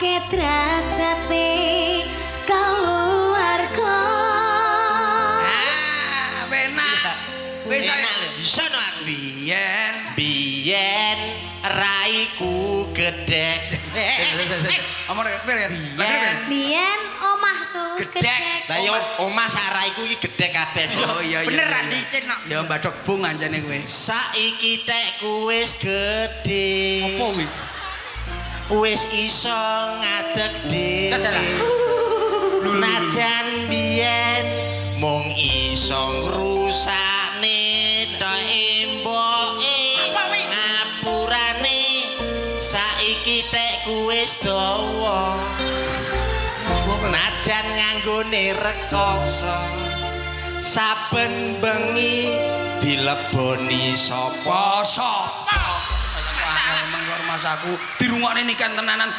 Ningkatake derajate keluarga. Ah, penak. Wis. Enak lho, iso no aku. Biyen. Biyen raiku gedhek. Omong pir ya? Biyen. Biyen omahku Gedhek. gedhek. Lah yo omah sak raiku iki gedhek kabeh. Oh iya. Bener iya. ra dhisin kok. Ya mbadok bung anjane kowe. Saiki tekku wis gedhe. Apa kuwi? Wis iso ngadeg dhewe. Dadah. Najan biyen mung iso ngrusakne tok emboke. Ngapurane saiki tekku wis dawa. Najan nganggone rekoso. Saben bengi dileboni sapa? Poso. Emang kok masaku dirungokne nikan tenanan.